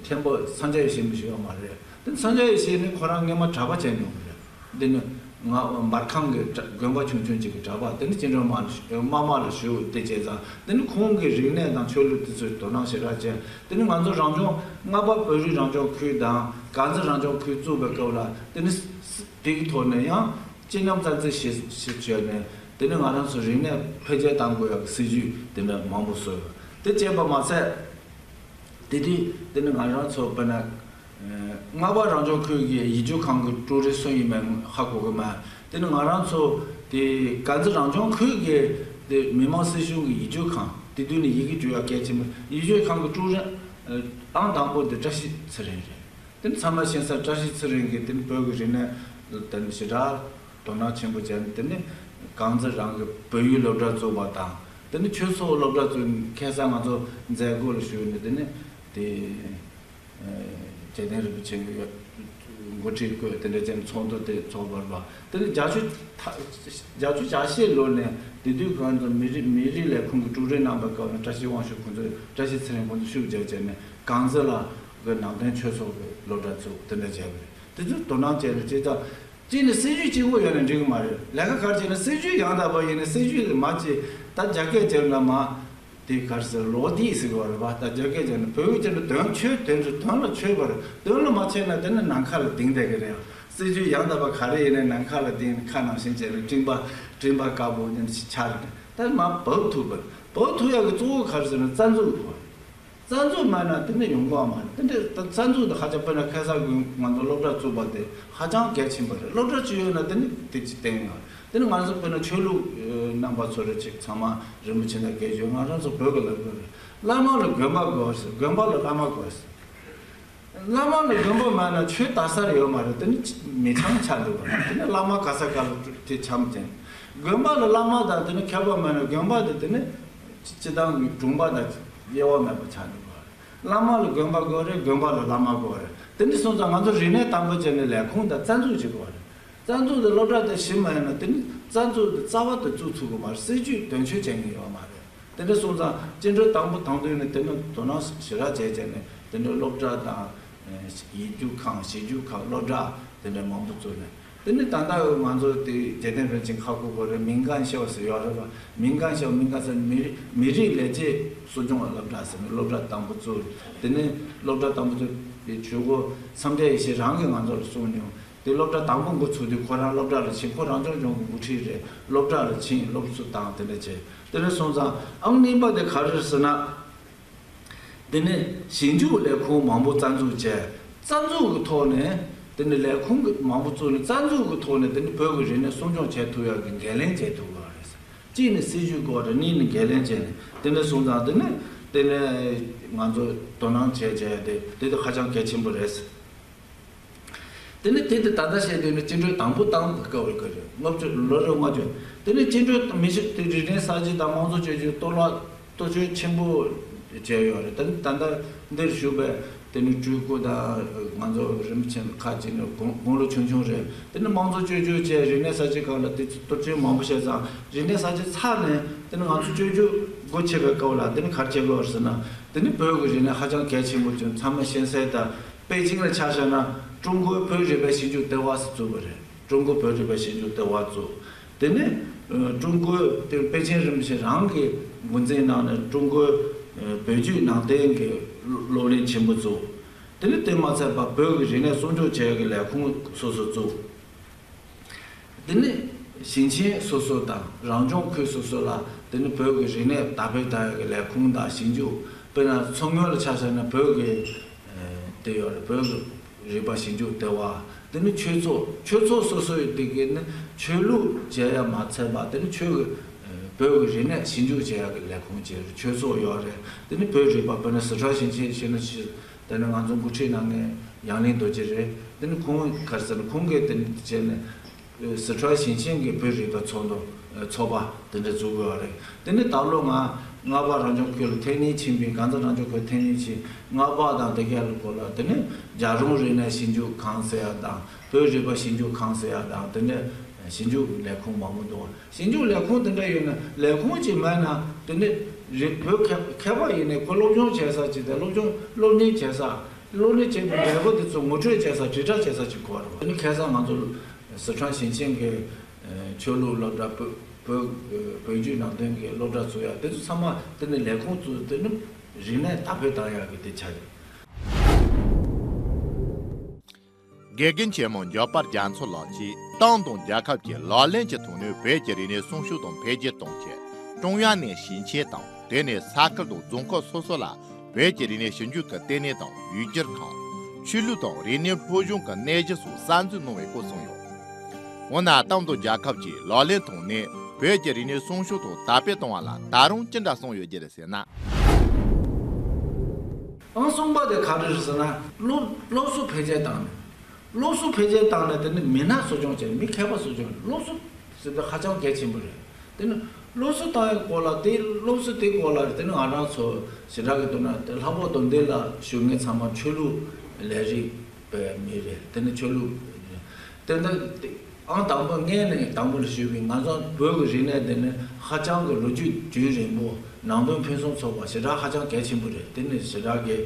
ཐེན་པོ་སངས་རྒྱས་ཡེ་ཤེས་མི་ཞིག་ཡོད་མ་རེད། དེ་སངས་རྒྱས་ཡེ་ཤེས་ནི་ཁོ་རང་སྔོན་མ་གྲྭ་པ་བྱས་མྱོང་བ་རེད། འདི་ནི་ང་འབར་ཁམས་ཀྱི་གྲྭ། དགོན་པ་ཆུང་ཆུང་ཅིག་གི་གྲྭ་པ། དེ་ནི་བཅིངས་འགྲོལ་དམག་དམག་དམག་ལ་ཞུགས། དེ་བྱས་ཙང་དེ་ནི་ཁོང་གི་རིག་གནས་དང་ཆོས་ལུགས་དེ་ཚོའི་དོ་སྣང་ཞེ་དྲག་བྱས། དེ་ནི་ང་ཚོ་རང་སྐྱོང་རྔ་པ་བོད་རིགས་རང་སྐྱོང་ཁུལ་དང་དཀར་མཛེས་རང་སྐྱོང་ཁུལ་བཙུགས་པའི་སྐབས་ལ། དེ་ནི་དེ་གི་ཐོག་ནས་ཡང་སྤྱི་མཉམ་རྩ་འཛིན་བྱེད་བྱེད་བྱས་ནས། དེ་ནི་ང་རང་ཚོ་རིག་གནས་འཕེལ་རྒྱས་གཏང་དགོས་ཡག་གི་སྲིད་ཇུས་དེ་འདྲ་མང་པོ་བཟོས་ཡོད། དེ་བྱས་པ་མ་ཟད། དེ་དུས་དེ་ནི་ང་རང་ཚོ་དཔེར་ན། ཨ་རྔ་པ་རང་སྐྱོང་ཁུལ་གྱི་ཡིག་སྒྱུར་ཁང་གི་ཀྲུའུ་རེན་སུ་ཡིན་མིན་ཧ་གོ་གི་མེད། དེ་ནི་ང་རང་ཚོ་དེ་དཀར་མཛེས་རང་སྐྱོང་ཁུལ་གྱི་དེ་མི་དམངས་སྲིད་གཞུང་གི་ཡིག་སྒྱུར་ཁང་། དེ་དུས་ནི་ཡི་གེ་སྒྱུར་ཡག་གལ་ཆེན་པོ། ཡིག་སྒྱུར་ཁང་གི་ཀྲུའུ་རེན་ཨང་དང་པོ་དེ་བཀྲ་ཤིས་ཚེ་རིང་རེད། དེ་ནི་ཚང་མས་ཤེས་གསལ། བཀྲ་ཤིས་ཚེ་རིང་གིས་དེ་ནི་བོད་ཀྱི་རིག་གནས་ལ་དེ་ནི་ཞེ་དྲག་དོ་སྣང་ཆེན་པོ་བྱས་ནས། དེ་ནི་དཀར་མཛེས་རང་གི་བོད་ཡིག་སློབ་གྲྭ་བཙུགས་པ་དང་། དེ་ནི་ཆོས་ཚོགས་སློབ་གྲྭ་བཙུགས་ནས། ཁ་སང་ང་ཚོ་མཛད་སྒོ་ལ་ཞུགས་ནས། དེ་ནི་དེ་ཨ་རྗེ་བཙུན་རིན་པོ་ཆེ་གི་འགོ་ཁྲིད་བསྐོས། དེ་འདྲ་བྱས་ནས་ཚོགས་འདུ་དེ་ཚོགས་པ་རེད་པ། དེ་ནི་བརྒྱད་ཅུ་བརྒྱད་ཅུ་གྱ་བཞི་ལོ་ནས། དེ་དུས་ཁོང་ཚོ་མི་རིགས་མི་རིགས་ལས་ཁུངས་ཀྱི་ཀྲུའུ་རེན་གནང་པའི་སྐབས་ནས། བཀྲ་ཤིས་དབང་ཕྱུག་ཁོང་ཚོས། བཀྲ་ཤིས་ཚེ་རིང་ཁོང་ཚོས་ཤུགས་རྒྱག་བྱས་ནས། དཀར་མཛེས་ལ་གི་ནང་བསྟན་ཆོས་ཚོགས་ཀྱི་སློབ་གྲྭ་བཙུགས། དེ་འདྲ་བྱས་པ་རེད། དེ་ཚོས་དོ་སྣང་བྱས་ནས་བྱས་ཙང་། གཅིག་ནི་སྲིད་ཇུས་གཅིག་པོ་ཡོད་ན་འགྲིག་གི་མ་རེད། ལས་ཀ་ག་རེ་བྱས་ན། སྲིད་ཇུས་ཡང་དག་པ་ཡིན་ན། སྲིད་ཇུས་དེ་མ་བྱེད། ད་རྒྱ་སྐད་བྱས་ན་མ། དེ་ག་རེ་ཟེར། ལོ་དེ་ཟེར་གི་རེད་པ། ད་རྒྱ་སྐད་བྱས་ན། བོད་ཡིག་བྱས་ན། དོན་ཆོས་དོན་ཚོ་དོན་ལ་ཆོས་པ་རེད། དོན་ལ་མ་ཆོས་ན་དེ་ནི་ནམ་མཁའ་ལ་ལྡིང་བསྡད་ཀྱི་རེད། སྲིད་ཇུས་ཡང་དག་པ་ག་རེ་ཡིན་ན་ནམ་མཁའ་ལ་ལྡིང་། ཁ་ནང་བཞིན་བྱས་ན་སྤྲིན་པ་སྤྲིན་པ་དཀར་པོ་ནི་ཆགས་རེད། ད་མར་འབབ་ཐུབ་པ། འབབ་ཐུབ་ཡག་གི་གཙོ་བོ་ག་རེ་ཟེར་ན། རྩ་འཛུགས་དགོས། རྩ་འཛུགས་མེད་ན་དེ་འདྲ་ཡོང་གི་མ་རེད། དེ་འདྲ་རྩ་འཛུགས་དེ་ཧ་ཅང་དཔེར་ན་ཁ་སང་ང་ཚོ་སློབ་གྲྭ་བཙུགས་པ་དེ་ཧ་ཅང་གལ་ཆེན་པོ་རེད། སློབ་གྲྭ་གཅིག་ཡོད་ན་དེ་ནི་དེ་གཅིག་བསྟན་ཡོད། དེ་ནི་ང་ཚོ་དཔེར་ན་ཆོས་ལུགས་རྣམ་པ་ཚོ་རེ་གཅིག་ཚང་མ་རིན་པོ་ཆེ་དང་དགེ་བཅུ། ང་རང་ཚོ་བོད་ཀྱི་ལབ་དགོས་རེད། བླ་མ་ལ་དགོན་པ་དགོས་ཟེར། དགོན་པ་ལ་བླ་མ་དགོས་ཟེར། བླ་མ་ལ་དགོན་པ་མེད་ན་ཆོས་དར་ས་རེ་ཡོད་མ་རེད། དེ་ནི་མི་ཆང་ཆགས་འདུག་པ། དེ་ནི་བླ་མ་ག་ས་ག་ལ་དེ་འཆམ་ཅན། དགོན་པ་ལ་བླ་མ་དང་དེ་ནི་མཁས་པ་མེད་ན། དགོན་པ་དེ་དེ་ནི་སྤྱི་བཏང་གི་གྲོང་པ་དང་དབྱེ་བ་མེད་པ་ཆགས་འདུག་པ། བླ་མ་ལ་དགོན་པ་དགོས་རེད། དགོན་པ་ལ་བླ་མ་དགོས་རེད། དེ་འདྲ་སོང་ཙང་ང་ཚོ་རིག་གནས་དང་པོ་བྱས་ནས་ལས་ཁུངས་དང་རྩ་འཛུགས་ཅིག་དགོས་རེད། རྩ་འཛུགས་དེ་སློབ་གྲྭ་དེ་གཞི་མ་ཡིན་ན། དེ་ནི་རྩ་འཛུགས་དེ་རྩ་བ་དེ་བཙུགས་ཐུབ་ཀྱི་མ་རེད། སྲིད་ཇུས་དོན་འཁྱོལ་བྱེད་མཁན་ཡོད་མ་རེད། དེ་འདྲ་སོང་ཙང་བཅིངས་འགྲོལ་དང་པོ་བཏང་དུས་ནས་དེ་ནི་དོ་སྣང་ཞེ་དྲག་བྱས་བྱས་ནས། དེ་འདྲ་སློབ་གྲྭ་དང་ཡིག་རྒྱུགས་ཁང་། གཞས་རྒྱུགས་ཁང་། སློབ་གྲྭ་དེ་འདྲ་མང་པོ་བཙུགས་ནས། དེ་ནི་ད་ལྟ་ང་ཚོ་དེ་རྒྱལ་བསྟན་ཕོན་ཆེན་ཁ་ཁུ་གོ་རེ་民干校ཟེར་ཡོད་རེད་པ།民干校།民干校ཟེར་མི་རིགས་མི་རིགས་ལས་བྱེད་གསོ་སྐྱོང་སློབ་གྲྭ་ཟེར་ནས་སློབ་གྲྭ་དང་པོ་བཙུགས། དེ་ནས་སློབ་གྲྭ་དང་པོ་བཙུགས་པའི་ཇུས་འགོད་སངས་རྒྱས་ཡེ་ཤེས་རང་གིས་ང་ཚོ་ལ་གསུངས་མྱོང་། དེ་སློབ་གྲྭ་དང་པོ་འགོ་ཚུགས་དུས་ཁོ་རང་སློབ་གྲྭ་ལ་ཕྱིན། ཁོ་རང་སྐྱོང་ལྗོངས་ཀྱི་འགོ་ཁྲིད་རེད། སློབ་གྲྭ་ལ་ཕྱིན། སློབ་གསོ་བཏང་། དེ་འདྲ་བྱས། དེ་ནས་སོང་ཙང་ཨང་གཉིས་པ་དེ་ག་རེ་རེད་ཟེར་ན། དེ་ནས་ཞིབ་འཇུག་ལས་ཁུངས་མང་པོ་རྩ་འཛུགས་བྱས། རྩ་འཛུགས་ཀྱི་ཐོག་ནས་དེ་ནས་ལས་ཁུངས་ཀྱི་མང་པོ་བཙུགས་ནས། རྩ་འཛུགས་ཀྱི་ཐོག་ནས་དེ་ནས་བོད་ཀྱི་རིག་གནས་སྲུང་སྐྱོང་བྱེད་ཐུབ་ཡག་གི་འགན་ལེན་བྱེད་ཐུབ་དགོས་པ་རེད། གཅིག་ནས་སྲིད་ཇུས་དགོས་རེད། གཉིས་ནས་འགན་ལེན་བྱས་ནས། དེ་འདྲ་སོང་ཙང་དེ་ནས་དེ་ནས་ང་ཚོ་དོ་སྣང་བྱས་བྱས་དེ་དེ་དེ་ཧ་ཅང་གལ་ཆེན་པོ་རེད། དེ་ནས་དེ་དེ་ད་ལྟ་བཤད་དུས་ནི་བཅིངས་འགྲོལ་དང་པོ་བཏང་སྐབས་རེད། ལོ་རེ་ལྔ་བཅུ། དེ་ནས་བཅིངས་འགྲོལ་མི་ཤི་དེ་རིག་གནས་གསར་བརྗེ་དང་དམངས་གཙོ་བཅོས་བསྒྱུར་གཏོར་བརླག་གཏོར་སྐྱོན་ཆེན་པོ་བྱས་ཡོད་རེད། དེ་ནས་ད་ལྟ་འདིར་བཞུགས་པའི་དེ་ནི་སྤྲུལ་སྐུ་དང་ང་ཚོ་རིན་པོ་ཆེ་ཁག་ཅིག་ནི་དགུང་དགུང་ལོ་ཆུང་ཆུང་རེད། དེ་ནི་དམངས་གཙོ་བཅོས་བསྒྱུར་བྱས། རིག་གནས་གསར་བརྗེ་སྐབས་ལ་དེ་ཚོ་གཏོར་སྐྱོན་མང་པོ་བྱས་ཙང་། རིག་གནས་གསར་བརྗེ་ཚར་ནས་དེ་ནི་ང་ཚོ་བཅོས་བསྒྱུར་སྒོ་ཕྱེ་བའི་སྐབས་ལ་དེ་ནི་ག་རེ་བྱེད་དགོས་རེད་ཟེར་ན། དེ་ནི་བོད་ཀྱི་རིག་གནས་ཧ་ཅང་གལ་ཆེན་པོ་ཅིག་ཚང་མས་ཤེས་གསལ་ལྟར། པེ་ཅིང་ལ་ཆ་བཞག་ན་ཀྲུང་གོའི་བོད་རིག་པའི་ཞིབ་འཇུག་ལྟེ་བ་ཟེར་བཙུགས་པ་རེད། ཀྲུང་གོའི་བོད་རིག་པའི་ཞིབ་འཇུག་ལྟེ་བ་བཙུགས། དེ་ནས་ཨ་ཀྲུང་གོའི་དེ་པེ་ཅིང་རིན་པོ་ཆེ་རང་གི་འགོ་འཛིན་གནང་ནས་ཀྲུང་གོའི་ཨ་བོད་བརྒྱུད་ནང་བསྟན་གྱི་སློབ་གླིང་ཆེན་པོ་བཙུགས། དེ་ནས་དེ་མ་ཚད་པར་བོད་ཀྱི་རིག་གནས་སྲུང་སྐྱོང་བྱེད་ཡག་གི་ལས་ཁུངས་སོ་སོ་བཙུགས། དེ་ནས་ ཞིང་ཆེན་སོ་སོ་དང་རང་སྐྱོང་ཁུལ་སོ་སོ་ལ་དེ་ནི་བོད་ཀྱི་རིག་གནས་དར་སྤེལ་གཏོང་ཡག་གི་ལས་ཁུངས་དང་ཞིབ་འཇུག་དཔེར་ན་མཚོ་སྔོན་ལ་ཆ་བཞག་ན་བོད་ཀྱི་དེ་ཡོད་རེད། བོད་ཀྱི་རིག་པ་ཞིབ་འཇུག་ལྟེ་བ། དེ་ནི་ཆོས་ཚོགས། ཆོས་ཚོགས་སོ་སོ་ཡི་དེ་གའི་ནི་ཆོས་ལུགས་བྱས་ཡ་མ་ཚད་པ་དེ་ནི་ཆོས་ཀྱི་བོད་ཀྱི་རིག་གནས་ཞིབ་འཇུག་བྱེད་ཡག་གི་ལས་ཁུངས་བྱས་རེད། ཆོས་ཚོགས་ཡོད་རེད། དེ་ནི་བོད་རིག་པ་དཔེར་ན་སི་ཁྲོན་ཞིང་ཆེན་ཞིག་ན་ཞིག་དེ་ནི་ང་ཚོ་འགོ་ཁྲིད་གནང་མཁན་ཡང་གླིང་རྡོ་རྗེ་རེད། དེ་ནི་ཁོང་ག་རེ་ཟེར་ན་ཁོང་གིས་དེ་ནི་བྱས་ནས་སི་ཁྲོན་ཞིང་ཆེན་གྱི་བོད་རིག་པ་ཚོགས་འདུ་ཚོགས་པ་དེ་འདྲ་འཛུགས་དགོས་པ་རེད། དེ་ནི་ད་ལོ་ང་རྔ་པ་རང་སྐྱོང་ཁུལ་ལ་འཐེན་ནས་ཕྱིན་པའི་གང་ཟག་རང་སྐྱོང་ཁུལ་འཐེན་ནས་ཕྱིན་རྔ་པ་དང་དེ་ག་ལ་གོ་ལ་དེ་ནི་རྒྱལ་རོང་རིག་གནས་ཞིབ་འཇུག་ཁང་ཟེར་ཡ་དང་བོད་རིག་པ་ཞིབ་འཇུག་ཁང་ཟེར་ཡ་དང་དེ་འདྲ་ཞིབ་འཇུག་ལས་ཁུངས་མང་པོ་འདུག་ཞིབ་འཇུག་ལས་ཁུངས་དེ་འདྲ་ཡོད་ན་ལས་ཁུངས་གཅིག་མེད་ན་དེ་ནི་རིག་བོད་མཁས་མཁས་པ་ཡིན་ནའི་ཁོ་སློབ་སྦྱོང་བྱེད་ས་ཅིག་དང་སློབ་སྦྱོང་སློབ་གཉེར་བྱེད་ས། སློབ་གཉེར་བྱེད་པའི་འབྲས་བུ་དེ་ཚོ་ངོ་སྤྲོད་བྱེད་ས་དྲིལ་བསྒྲགས་བྱེད་ས་ཅིག་དགོས་རེད། དེ་ནི་ཁ་སང་ང་ཚོ་སི་ཁྲོན་ཞིང་ཆེན་གྱི་ཆོས་ལུགས་སློབ་གྲྭ། བོད་བོད་བོད་བརྒྱུད་ནང་བསྟན་གྱི་སློབ་གྲྭ་ཚུགས་ཡ་དེ་ཚོ་ཚང་མ་དེ་ནི་ལས་ཁུངས་ཚུགས་དེ་ནི་རིག་གནས་དར་སྤེལ་གཏང་ཡག་གི་དེ་ཆགས་ཡོད། དགེ་རྒན་ཆེན་མོ་འཇམ་དཔལ་རྒྱ་མཚོ་ལགས་ཀྱིས་ཏང་དང་རྒྱལ་ཁབ་ཀྱི་ལག་ལེན་གྱི་ཐོག་ནས་བོད་ཀྱི་རིག་གནས་སྲུང་སྐྱོབ་དང་འཕེལ་རྒྱས་གཏོང་ཆེད་ཀྲུང་དབྱང་ནས་ཞིང་ཆེན་དང་དེ་ནས་ས་ཁུལ་དང་རྫོང་ཁག་སོ་སོ་ལ་བོད་ཀྱི་རིག་གནས་ཞིབ་འཇུག་གི་ལྟེ་གནས་དང་ཡུལ་གྱར་ཁང་། ཆོས་ལུགས་དང་རིག་གནས་སློབ་སྦྱོང་གི་གནས་གཞི་སོགས་གསར་འཛུགས་གནང་བའི་སྐོར་གསུངས་ཡོད། འོ་ན་ཏང་དང་རྒྱལ་ཁབ་ཀྱིས་ལག་ལེན་ཐོག་ནས་བོད་ཀྱི་རིག་གནས་སྲུང་སྐྱོབ་དང་དར་སྤེལ་གཏོང་བ་ལ་ད་རུང་ཅི་འདྲ་གསུངས་ཡོད་ཀྱི་རེད་ཟེར་ན། ཨང་གསུམ་པ་དེ་ག་རེ་རེད་ཟེར་ན། སློབ་སློབ་གསོ་འཕེལ་རྒྱས་བཏང་ནས། སློབ་གསོ་འཕེལ་རྒྱས་བཏང་ནས་དེ་ནི་མི་སྣ་གསོ་སྐྱོང་བྱས། མི་མཁས་པ་གསོ་སྐྱོང་། སློབ་གསོ་ཟེར་དུས་ཧ་ཅང་གལ་ཆེན་པོ་རེད། དེ་ནི་སློབ་གསོ་བཏང་ཡག་སྐོར་ལ་དེ་སློབ་གསོ་དེ་སྐོར་ལ་དེ་ནི་ང་རང་ཚོ་ཞེ་དྲག་གི་འདུག་ན་དེ་ལྷག་པར་དུ་འདི་ལ་ཞུགས་མཁན་ཚང་མ་ཆོས་ལུགས་ལས་རིགས་པའི་མི་རེད། དེ་ནི་ཆོས་ལུགས་དེ་འདྲ་དེ། ཨང་དང་པོ་སྔས་ནས་དང་པོ་ལ་ཞུས་པའི་ང་ཚོ་བོད་ཀྱི་རིག་གནས་འདི་ནི་ཧ་ཅང་གི་ལོ་རྒྱུས་རྒྱུན་རིང་པོ། ནང་དོན་ཕུན་སུམ་ཚོགས་པ་ཞེ་དྲག་ཧ་ཅང་གལ་ཆེན་པོ་རེད། དེ་ནི་ཞེ་དྲག་གི་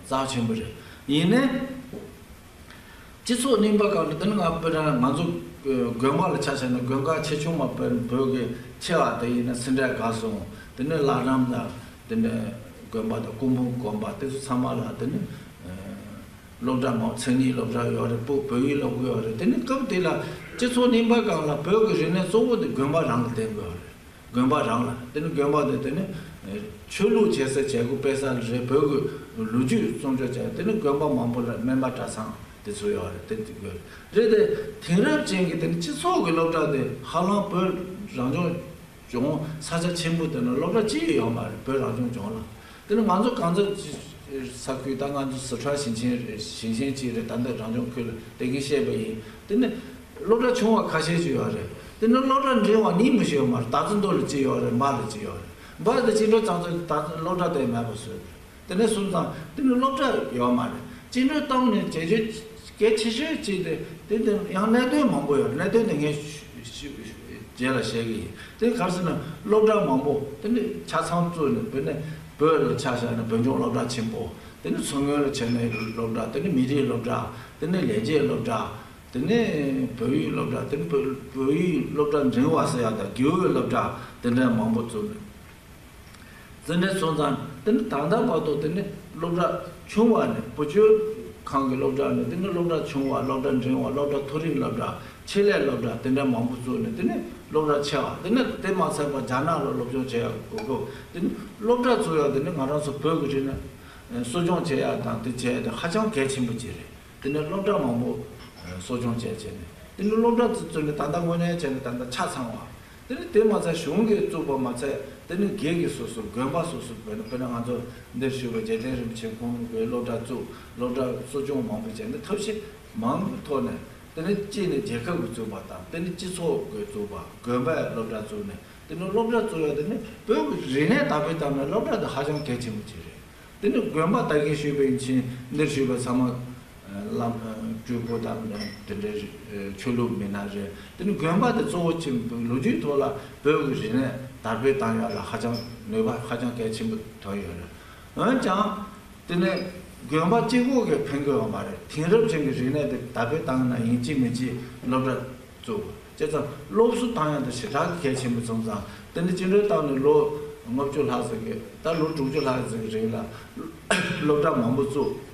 རྩ་ཆེན་པོ་རེད། ཡིན་ནའི་སྤྱི་ཚོགས་རྙིང་པ་སྒང་ལ་དེ་ནི་ང་དཔེར་ན་ང་ཚོ་དགོན་པ་ལ་ཆ་བཞག་ན་དགོན་ཁག་ཆེ་ཆུང་མ་དཔེར་ན་བོད་ཀྱི་ཆེ་བ་དེ་ཡིན་ན་སེ་འབྲས་དགའ་གསུམ། དེ་ནི་བླ་བྲང་དང་དེ་ནི་དགོན་པ་དང་སྐུ་འབུམ་དགོན་པ་དེ་ཚོ་ཚང་མ་ལ་དེ་ནི། སློབ་གྲྭ་མང་། མཚན་ཉིད་སློབ་གྲྭ་ཡོད་རེད། བོད་བོད་ཡིག་སློབ་གྲྭ་ཡོད་རེད། དེ་ནི་སྐབས་དེ་ལ་སྤྱི་ཚོགས་རྙིང་པ་སྒང་ལ་བོད་ཀྱི་རིག་གནས་གཙོ་བོ་དེ་དགོན་པ་རང་ལ་བརྟེན་དགོས་རེད། དགོན་པ་རང་ལ། དེ་ནི་དགོན་པ་དེ་དེ་ནི་ཆོས་ལུགས་བྱེད་ས་བྱེད་སྒོ་སྤེལ་ས་རེད། བོད་ཀྱི་ལོ་རྒྱུས་སྲུང་སྐྱོབ་བྱས། དེ་ནི་དགོན་པ་མང་པོ་ལ་སྨན་པ་གྲྭ་ཚང་དེ་ཚོ་ཡོད་རེད། དེ་དེ་དགོས་རེད། དེ་དེང་རབས་ཅན་གྱི་དེ་ནི་སྤྱི་ཚོགས་ཀྱི་སློབ་གྲྭ་དེ་ཧ་ལམ་བོད་རང་སྐྱོང་ལྗོངས་ས་ཆ་ཆེན་པོ་དེ་ན་སློབ་གྲྭ་གཅིག་ཡོད་མ་རེད། བོད་རང་སྐྱོང་ལྗོངས་ལ། དེ་ནི་ང་ཚོ་གང་ཚ་ས་ཁུལ་ད་ང་ཚོ་སི་ཁྲོན་ཞིང་ཆེན་རེད། ཞིང་ཆེན་གཅིག་རེད། ད་ལྟ་རང་སྐྱོང་ཁུལ་ལ་དེ་གིན་བཤད་པ་ཡིན། དེ་ནི་སློབ་གྲྭ་ཆུང་བ་ཁ་ཤས་ཅིག་ཡོད་རེད། དེ་ནི་སློབ་གྲྭ་འབྲིང་བ་གཉིས་མི་ཤེས་ཡོད་མ་རེད། ད་ཚོ་མདོ་ལ་གཅིག་ཡོད་རེད། འབའ་ལ་གཅིག་ཡོད་རེད། འབའ་དེ་བཅིངས་འགྲོལ་བཏང་ཚོ་ད་ཚོ་སློབ་གྲྭ་དེ་མེད་པ་བཟོས་རེད། དེ་ནས་སོང་ཙང་དེ་ནི་སློབ་གྲྭ་ཡོད་མ་རེད། བཅིངས་འགྲོལ་བཏང་ནས་བྱེད་རྒྱུ་གལ་ཆེ་ཤོས་གཅིག་དེ་དེ་དེ་ཡང་གནད་དོན་མང་པོ་ཡོད་རེད། གནད་དོན་དེ་ངས་ཞུ་ཞུ་རྗེས་ལ་བཤད་གི་ཡིན། དེ་ག་རེ་ཟེར་ན་སློབ་གྲྭ་མང་པོ་དེ་ནི་ཆ་ཚང་བཙུགས་ནས་བོད་ནས་བོད་ལ་ཆ་བཞག་ན་བོད་ལྗོངས་སློབ་གྲྭ་ཆེན་པོ། དེ་ནི་མཚོ་སྔོན་ལ་བྱས་ན་སློབ་གྲྭ། དེ་ནི་མི་རིགས་སློབ་གྲྭ། དེ་ནི་ལས་བྱེད་སློབ་གྲྭ། དེ་ནི་བོད་ཡིག་སློབ་གྲྭ། དེ་ནི་བོད་བོད་ཡིག་སློབ་གྲྭ་འབྲིང་བ་ཟེར་ཡག་དང་དགེ་འོས་སློབ་གྲྭ་དེ་འདྲ་མང་པོ་བཙུགས་ནས། དེ་འདྲ་སོང་ཙང་དེ་ནི་ད་ལྟ་བར་དུ་དེ་ནི་སློབ་གྲྭ་ཆུང་བ་ནས་བུ་བཅོལ་ཁང་གི་སློབ་གྲྭ་ནས་དེ་ནི་སློབ་གྲྭ་ཆུང་བ། སློབ་གྲྭ་འབྲིང་བ། སློབ་གྲྭ་མཐོ་རིམ་སློབ་གྲྭ། ཆེད་ལས་སློབ་གྲྭ་དེ་འདྲ་མང་པོ་བཙུགས་ནས་དེ་ནི་སློབ་གྲྭ་ཆེ་བ། དེ་ནི་དེ་མ་ཚད་པར་རྒྱ་ནག་ལ་སློབ་སྦྱོང་བྱེད་ཡག་གོ་སྐབས། དེ་ནི་སློབ་གྲྭ་བཙུགས་ཡག་དེ་ནི་ང་རང་ཚོ་བོད་ཀྱི་རིག་གནས་གསོ་སྐྱོང་བྱེད་ཡག་དང་དེ་བྱེད་ཡག་དེ་ཧ་ཅང་གལ་ཆེན་པོ་ཅིག་རེད། དེ་ནས་སློབ་གྲྭ་མང་པོ་གསོ་སྐྱོང་བྱས་བྱས་ནས་དེ་ནས་སློབ་གྲྭ་བཙུགས་ནས་ད་ལྟ་དངོས་གནས་བྱས་ནས་ད་ལྟ་ཆ་ཚང་བ། དེ་ནས་དེ་མ་ཚད་གཞུང་གིས་བཙུགས་པ་མ་ཚད་དེ་ནས་སྒེར་གྱི་སོ་སོ་དགོན་པ་སོ་སོ་དཔེར་ན་དཔེར་ན་ང་ཚོ་འདིར་བཞུགས་པའི་རྗེ་བཙུན་རིན་པོ་ཆེ་ཁོང་གིས་སློབ་གྲྭ་བཙུགས། སློབ་གྲྭ་གསོ་སྐྱོང་མང་པོ་བྱས་ནས་ཐབས་ཤེས་མང་པོའི་ཐོག་ནས་དེ་ནས་གཅིག་ནས་རྒྱལ་ཁབ་ཀྱིས་བཙུགས་པ་དང་དེ་ནས་སྤྱི་ཚོགས་ཀྱིས་བཙུགས་པ་དགོན་པས་སློབ་གྲྭ་བཙུགས་ནས་དེ་ནས་སློབ་གྲྭ་བཙུགས་ཡ་དེ་ནས་བོད་ཀྱི་རིག་གནས་དར་སྤེལ་བཏང་ན་སློབ་གྲྭ་དེ་ཧ་ཅང་གལ་ཆེན་པོ་ཅིག་རེད། དེ་ནི་དགོན་པ་ད་གིན་ཞུས་པ་ཡིན་ཕྱིན་འདིར་ཞུས་པ་ཚང་མ་བླ་སྤྲུལ་སྐུ་དང་དེ་འདྲའི་ཆོས་ལུགས་མི་སྣ་རེད། དེ་ནི་དགོན་པ་དེ་གཙོ་བོ་ཆེན་པོ་ལོ་རྒྱུས་ཐོག་ལ་བོད་ཀྱི་རིག་གནས་དར་སྤེལ་བཏང་ཡག་ལ་ཧ་ཅང་ནུས་པ་ཧ་ཅང་གལ་ཆེན་པོ་ཐོན་ཡོད་རེད། འོན་ཀྱང་དེ་ནི་དགོན་པ་གཅིག་པོ་གིས་ཕན་གྱི་ཡོད་མ་རེད། དེང་རབས་ཅན་གྱི་རིག་གནས་དེ་དར་སྤེལ་བཏང་ན་ཡིན་གཅིག་མིན་གཅིག་སློབ་གྲྭ་བཙུགས། བྱས་ཙང་སློབ་གསོ་བཏང་ཡག་དེ་ཞེ་དྲག་གི་གལ་ཆེན་པོ་སོང་ཙང་དེ་ནི་བཅིངས་འགྲོལ་བཏང་ནས་ལོ་ལྔ་བཅུ་ལྷག་ཙམ་གི་ད་ལོ་དྲུག་ཅུ་ལྷག་ཙམ་གི་རིང་ལ་སློབ་གྲྭ་མང་པོ་བཙུགས།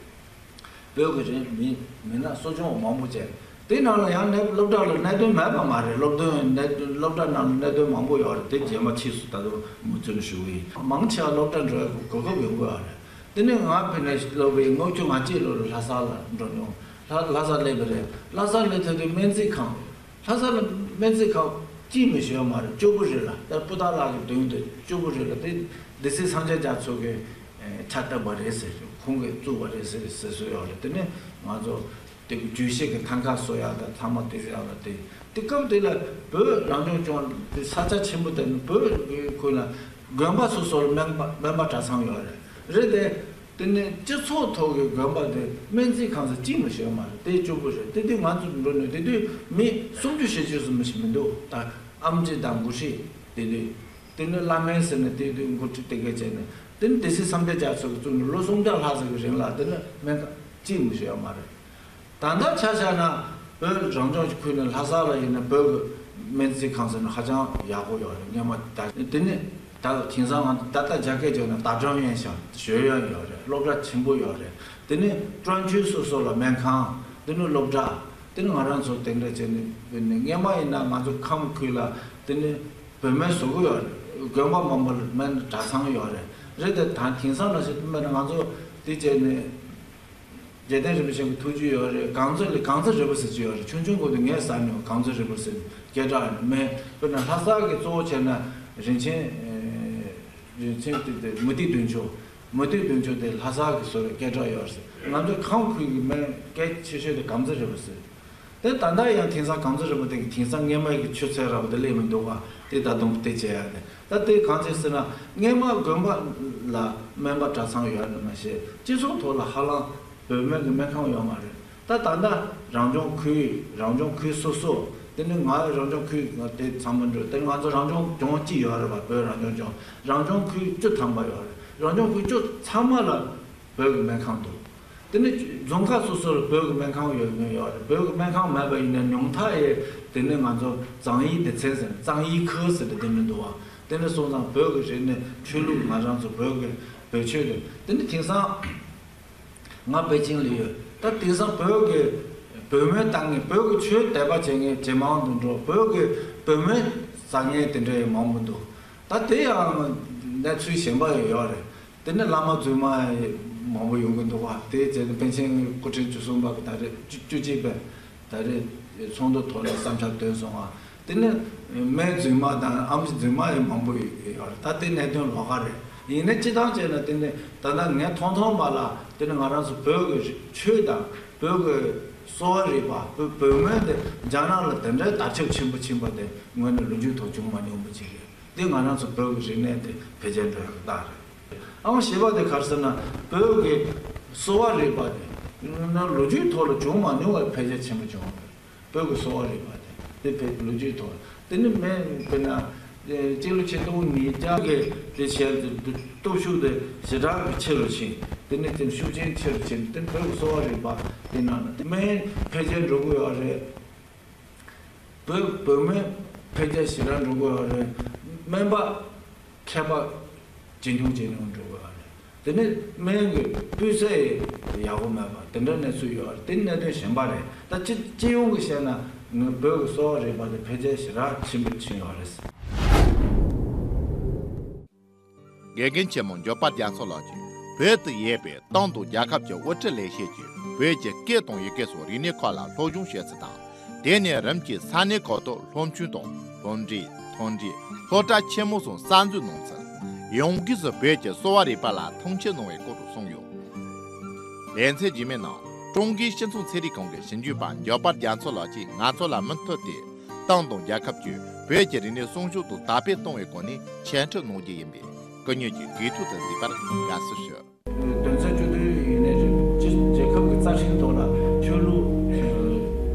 བོད་ཀྱི་རིག་མི་མི་སྣ་གསོ་སྐྱོང་མང་པོ་བྱས། དེ་ནང་ལ་ཡང་ནས་སློབ་གྲྭ་ལ་གནད་དོན་མེད་པ་མ་རེད། སློབ་དོན་གནད་དོན་སློབ་གྲྭ་ནང་ལ་གནད་དོན་མང་པོ་ཡོད་རེད། དེ་རྗེས་མ་ཕྱིས་སུ་ད་དུང་མུ་མཐུད་ནས་ཞུ་གི་ཡིན། མང་ཆེ་བ་སློབ་གྲྭ་འགྲོ་ཡག་གོ་སྐབས་ཡོང་གི་ཡོད་རེད། དེ་ནས་ང་ཕ་ནས་སློབ་པའི་ལྔ་བཅུ་ང་གཅིག་ལོ་ལ་ལྷ་ས་ལ་འགྲོ་མྱོང་། ལྷ་ལྷ་ས་སླེབས་པ་རེད། ལྷ་ས་སླེབས་ཐོག་དུས་སྨན་རྩིས་ཁང་། ལྷ་ས་ལ་སྨན་རྩིས་ཁང་གཅིག་མི་ཤོར་མ་རེད། བཅུ་དགུ་རེད་ལ། ད་སྤུ་ཐག་ལག་གི་མདུན་དུ་བཅུ་དགུ་རེད་ལ། དེ་སྡེ་སྲིད་སངས་རྒྱས་རྒྱ་མཚོ་གིས་ཕྱག་བཏབ་པ་རེད་ཟེར། ཁོང་གིས་བཙུགས་པ་རེད་ཟེར་ཟེར་སྲོལ་ཡོད་རེད། དེ་ནས་ང་ཚོ་དེ་གི་བརྗོད་གཞི་གི་ཐང་ཀ་བཟོ་ཡག་དང་ཚང་མ་དེ་ཡག་ལ། དེ་དེ་སྐབས་དེ་ལ་བོད་རང་སྐྱོང་ལྗོངས་དེ་ས་ཆ་ཆེན་པོ་དེ་ནི་བོད་ཀྱི་ཁུལ་ལ་དགོན་པ་སོ་སོ་ལ་སྨན་པ་སྨན་པ་གྲྭ་ཚང་ཡོད་རེད། རེད་དེ། དེ་ནས་སྤྱི་ཚོགས་ཐོག་གི་དགོན་པ་དེ་སྨན་རྩིས་ཁང་ས་གཅིག་མི་ཤོར་མ་རེད། དེ་བཅུ་དགུ་རེད། དེ་དུས་ང་ཚོ་འགྲོ་ནས་དེ་དུས་མི་སུམ་ཅུ་བཞི་བཅུ་ཙམ་ཞིག་མི་འདུག་ད་ཨེམ་ཆི་དང་འགོ་ཁྲིད་དེ་དུས། དེ་ནས་བླ་སྨན་ཟེར་ནས་དེ་དུས་འགོ་ཁྲིད་དེ་གས་བྱས་ནས། དེ་ནས་སྡེ་སྲིད་སངས་རྒྱས་རྒྱ་མཚོ་གིས་བཙུགས་ནས་ལོ་སུམ་བརྒྱ་ལྷག་ཙམ་གྱི་རིང་ལ་དེ་ནས་སྨན་ཁང་གཅིག་མི་ཤོར་མ་རེད། ད་ལྟ་ཆ་བཞག་ན་བོད་རང་སྐྱོང་ཁུལ་ནས་ལྷ་ས་ལ་ཡིན་ན་བོད་ཀྱི་སྨན་རྩིས་ཁང་ཟེར་ན་ཧ་ཅང་ཡག་པོ་ཡོད་རེད། སྔོན་མ་ད་དེ་ནས་ད་དེང་སང་ང་ད་ལྟ་རྒྱ་སྐད་བརྗོད་ན་大专院校ཞོལ་ཡོན་ཡོད་རེད། སློབ་གྲྭ་ཆེན་པོ་ཡོད་རེད། དེ་ནས་ཀྲོན་ཆུས་སོ་སོ་ལ་སྨན་ཁང་། དེ་ནས་སློབ་གྲྭ། དེ་ནས་ང་རང་ཚོ་དེ་འདྲ་བྱས་ནས་སྔོན་མ་ཡིན་ན་ང་ཚོ་ཁམས་ཁུལ་ལ་དེ་ནས་བོད་སྨན་བཟོ་གི་ཡོད་རེད། དགོན་པ་མང་པོ་ལ་སྨན་གྲྭ་ཚང་ཡོད་རེད། རེད་དེ་ད་དེང་སང་ལ་ཞིག་སྨན་ང་ཚོ་དེ་བྱས་ནས། རྒྱལ་བསྟན་རིན་པོ་ཆེ་གི་ཐུགས་རྒྱུད་ཡོད་རེད། གངས་རྩེ་ལ་གངས་རྩེ་རིལ་བུ་ཟེར་གྱི་ཡོད་རེད། ཆུང་ཆུང་སྒང་དུ་ངས་ཟ་མྱོང་། གངས་རྩེ་རིལ་བུ་ཟེར་སྐད་གྲགས་མེད། དཔེར་ན་ལྷ་ས་གི་གཙོ་བོ་བྱས་ན་རིན་ཆེན། ཨེ། རིན་ཆེན་དེ་དེ་མུ་ཏིག་བདུན་ཅུ། མུ་ཏིག་བདུན་ཅུ་དེ་ལྷ་ས་གི་བཟོ་བའི་སྐད་གྲགས་ཡོད་རེད། ང་ཚོའི་ཁམས་ཁུལ་གྱི་སྨན་གལ་ཆེ་ཤོས་དེ་གངས་རྩེ་རིལ་བུ་ཟེར། དེ་ད་ལྟ་ཡང་དེང་སང་གངས་རྩེ་རིལ་བུ་དེ་གི་དེང་སང་སྔོན་མ་གི་ཆུ་ཚད་ར་བ་དེ་སླེབས་མི་འདུག་ག་དེ་ད་དུང་དེ་བྱས་ཡ་དེ། ད་དེ་གང་བྱས་ཟེར་ན་སྔོན་མ་དགོན་པ་ལ་སྨན་པ་གྲྭ་ཚང་ཡོད་ནི་མ་ཤེས། སྤྱི་ཚོགས་ཐོག་ལ་ཧ་ལམ་བོད་སྨན་གྱི་སྨན་ཁང་ཡོད་མ་རེད། ད་ད་ལྟ་རང་སྐྱོང་ཁུལ་རང་སྐྱོང་ཁུལ་སོ་སོ། དེ་ནི་ང་རང་སྐྱོང་ཁུལ་དེ་ཚང་མ་འགྲོ། དེ་ང་ཚོ་རང་སྐྱོང་ལྗོངས་གཅིག་ཡོད་རེད་པ། བོད་རང་སྐྱོང་ལྗོངས་རང་སྐྱོང་ཁུལ་བཅུ་ཐམ་པ་ཡོད་རེད། རང་སྐྱོང་ཁུལ་བཅུ་ཚང་མ་ལ་བོད་ཀྱི་སྨན་ཁང་འདུག་དེ་ནི་རྫོང་ཁག་སོ་སོར་བོད་ཀྱི་སྨན་ཁང་ཡོད་ངེས་ཡོད་རེད། བོད་ཀྱི་སྨན་ཁང་མེད་པ་ཡིན་ན་ཉུང་མཐའ་ཡས་དེ་ནི་ང་ཚོ་ཙང་དབྱི་སྡེ་ཚན་ཟེར་ཙང་དབྱི་ཁུལ་ཟེར་ཏེ་དེ་མི་འདུག་བ། དེ་ནི་སོང་ཙང་བོད་ཀྱི་རིག་གནས་ཆོས་ལུགས་ང་རང་ཚོ་བོད་ཀྱི་བོད་ཆོས་དེ་དེ་ནི་དེང་སང་ང་པེ་ཅིང་ལ་ཡོད། ད་དེང་སང་བོད་ཀྱི་བོད་སྨན་བཏང་མཁན་བོད་ཀྱི་ཆོས་དད་པ་བྱེད་མཁན་ཇེ་མང་དུ་འགྲོ། བོད་ཀྱི་བོད་སྨན་ཟ་མཁན་དེ་འདྲ་ཡང་མང་པོ་འདུག་ད་དེ་ཡང་གནས་ཚུལ་གཞན་པ་ཡང་ཡོད་རེད། དེ་ནས་བླ་མ་རྫུན་མ་མང་པོ་ཡོང་གི་འདུག་བ། དེའི་རྗེས་ནས་པཎ་ཆེན་སྐུ་ཕྲེང་བཅུ་གསུམ་པ་གི་ད་རེས་བཅུ་བཅུ་གཅིག་པས་ད་རེས་ཚོགས་འདུ་ཐོག་ལ་བསམ་འཆར་བཏོན་སོང་བ། དེ་ནས་སྨན་རྫུན་མ་དང་ཨེམ་ཆི་རྫུན་མ་ཡང་མང་པོ་ཡོད་རེད། ད་དེ་གནད་དོན་ལོགས་ཀ་རེད། ཡིན་ནའི་སྤྱི་བཏང་བྱས་ན་དེ་ནས་ད་ལྟ་ངས་མཐོང་མཐོང་བ་ལ་དེ་ནས་ང་རང་ཚོ་བོད་ཀྱི་ཆོས་དང་བོད་ཀྱི་གསོ་བ་རིག་པ། བོད་བོད་སྨན་དེ་རྒྱ་ནག་ལ་དེ་འདྲའི་དར་ཁྱབ་ཆེན་པོ་ཕྱིན་པ་དེ་སྔོན་ནས་ལོ་རྒྱུས་ཐོག་བྱུང་མ་མྱོང་བ་ཅིག་རེད། འདི་ང་རང་ཚོ་བོད་ཀྱི་རིག་གནས་དེ་འཕེལ་རྒྱས་འགྲོ་ཡག་གི་རྟགས་རེད། ཨང་བཞི་པ་དེ་ག་རེ་ཟེར་ན་བོད་ཀྱི་གསོ་བ་རིག་པ་དེ་ན་ལོ་རྒྱུས་ཐོག་ལ་བྱུང་མ་མྱོང་བའི་འཕེལ་རྒྱས་ཆེན་པོ་བྱུང་བ་རེད། བོད་ཀྱི་གསོ་བ་རིག་པ་དེ་དེ་བོད་ལོ་རྒྱུས་ཐོག་དེ་ནི་མེད་དཔེར་ན་སྤྱི་ལོ་ཆིག་སྟོང་ཉིས་བརྒྱ་གི་དེ་བྱས་ཏེ་སྟོབས་ཤུགས་དེ་ཞེ་དྲག་གི་ཆེ་རུ་ཕྱིན། དེ་ནི་དེ་ཤུགས་རྐྱེན་ཆེ་རུ་ཕྱིན། དེ་བོད་ཀྱི་གསོ་བ་རིག་པ་དེ་ནང་ན་དེ་མེད་འཕེལ་རྒྱས་འགྲོ་གི་ཡོད་རེད། བོད་བོད་སྨན་འཕེལ་རྒྱས་ཞེ་དྲག་འགྲོ་གི་ཡོད་རེད། སྨན་པ་མཁས་པ་ཇེ་ཉུང་ཇེ་ཉུང་འགྲོ་གི་ཡོད་རེད། དེ་ནས་སྨན་གྱི་སྤུས་ཚད་ཡག་པོ་མེད་པ་དེ་འདྲ་གནས་ཚུལ་ཡོད་རེད། དེ་གནད་དོན་གཞན་པ་རེད། ད་སྤྱི་སྤྱི་ཡོངས་ཀྱི་བཤད་ན་ངའི་བོད་ཀྱི་གསོ་བ་རིག་པ་དེ་འཕེལ་རྒྱས་ཞེ་དྲག་ཆེན་པོ་ཕྱིན་ཡོད་རེད། དགེ་རྒན་ཆེན་མོ་འབྱོར་པ་རྒྱ་མཚོ་ལགས་ཀྱིས་བོད་དུ་ཡོད་པའི་ཏང་དང་རྒྱལ་ཁབ་ཀྱི་དབུ་ཁྲིད་ལས་བྱེད་ཀྱིས་བོད་ཀྱི་སྐད་དང་ཡི་གེ་སོགས་རིག་གནས་ཁག་ལ་སློབ་སྦྱོང་བྱེད་ཚུལ་དང་། དེ་ནས་རིམ་གྱིས་ས་གནས་ཁག་ཏུ་སློབ་ཆུང་དང་སློབ་གྲྭའི་མཐོ་འབྲིང་སློབ་གྲྭ་ཆེན་མོ་སོགས་གསར་འཛུགས་གནང་ཚུལ། ཡང་སྒོས་སུ་བོད་ཀྱི་གསོ་བ་རིག་པ་ལ་མཐོང་ཆེན་གནང་བའི་སྐོར་དུ་གསུངས་ཡོད། ལེ་ཚན་རྗེས་མའི་ནང་ཀྲུང་གོའི་སྤྱི་ཚོགས་ཚན་རིག་ཁང་གི་ཞིབ་འཇུག་པ་འབྱོར་པ་རྒྱ་མཚོ་ལགས་ཀྱིས་ང་ཚོ་ལ་མུ་མཐུད་དེ། ཏང་དང་རྒྱལ་ཁབ་ཀྱིས་བོད་ཀྱི་རིག་གནས་སྲུང་སྐྱོབ་དང་དར་སྤེལ་གཏོང་བའི་སྒོ་ནས་འཆད་ཁྲིད་གནང་རྒྱུ་ཡིན་པས་སྐུ་ཉིད་ཀྱིས་གུས་ཐུགས་དང་མཛད་པར་དགའ་བསུ་ཞུ། དོན་ཚན་བཅུ་བདུན་ཡིན་ནའི་རེད། སྤྱི་རྒྱལ་ཁབ་ཀྱི་རྩ་ཁྲིམས་ཐོག་ལ་ཆོས་ལུགས་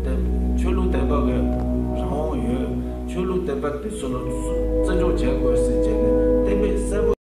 དད་ཆོས་ལུགས་དད་པ་གི་རང་དབང་ཡོད། ཆོས་ལུགས་དད་པ་དེ་ཚོ་ལ་བརྩི་འཇོག་བྱེད་དགོས་ཟེར་བྱས་ནས་གཏན་འབེབས་གསལ་པོ།